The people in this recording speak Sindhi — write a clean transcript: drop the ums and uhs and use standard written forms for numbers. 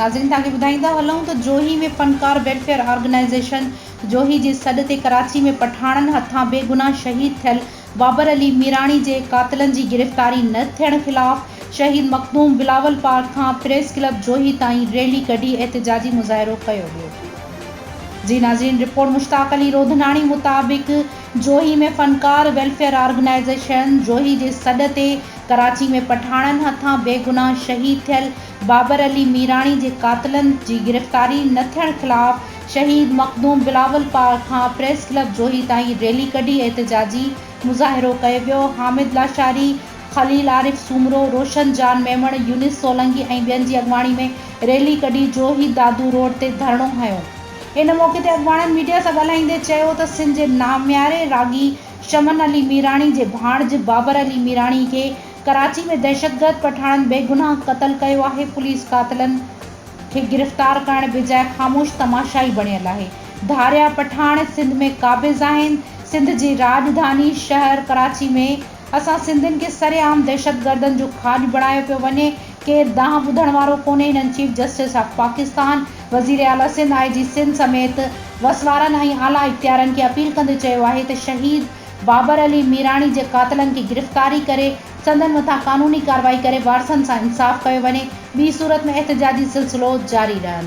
ناظرين توهان کي ٻڌائيندا هلون ته جوهي ۾ فنڪار ويلفيئر آرگنائيزيشن جوهي جي سڏ تي ڪراچي ۾ پٺاڻن هٿان بيگناهه شهيد ٿيل بابر علي ميراڻي جي قاتلن جي گرفتاري نه ٿيڻ خلاف شهيد مخدوم بلاول پارڪ کان پريس ڪلب جوهي تائين ريلي ڪڍي احتجاجي مظاهرو ڪيو ويو. جي ناظرين رپورٽ مشتاق علي روڌناڻي مطابق جوهي ۾ فنڪار ويلفيئر آرگنائيزيشن جوهي جي سڏ تي ڪراچي ۾ پٺاڻن هٿان بيگناهه شهيد ٿيل بابر علي ميراڻي جي قاتلن جي گرفتاري نه ٿيڻ خلاف شهيد مخدوم بلاول پارڪ کان پريس ڪلب جوهي تائين ريلي ڪڍي احتجاجي مظاهرو ڪيو ويو، حامد لاشاري، خليل عارف سومرو، روشن جان ميمڻ، يونس سولنگي ۽ ٻين جي اڳواڻي ۾ ريلي ڪڍي جوهي دادو روڊ تي ڌرڻو هنيو. ان موقعي تي اڳواڻن ميڊيا سان ڳالهائيندي چيو ته سنڌ جي نامياري راڳي شمن علي ميراڻي جي ڀاڻج بابر علي ميراڻي کي ڪراچي ۾ دهشتگرد پٺاڻن بيگناهه قتل ڪيو آهي، پوليس قاتلن کي گرفتار ڪرڻ بجاء خاموش تماشائي بڻيل آهي، ڌاريا پٺاڻ سنڌ ۾ قابض آهن، سنڌ جي راڄڌاني شهر ڪراچي ۾ اسان سنڌين کي سرعام دهشتگردن جو کاڄ بڻايو پيو وڃي، ڪير دانهن ٻڌڻ وارو ڪونهي، هنن چيف جسٽس آف پاڪستان، وزير اعليٰ سنڌ، آء جي سنڌ سميت وس وارن ۽ اعليٰ اختيارن کي اپيل ڪندي چيو آهي ته شهيد بابر علي ميراڻي جي قاتلن کي گرفتاري ڪري سندن مٿان قانوني ڪارروائي ڪري وارثن سان انصاف ڪيو وڃي ٻي صورت ۾ احتجاجي سلسلو جاري رهندو.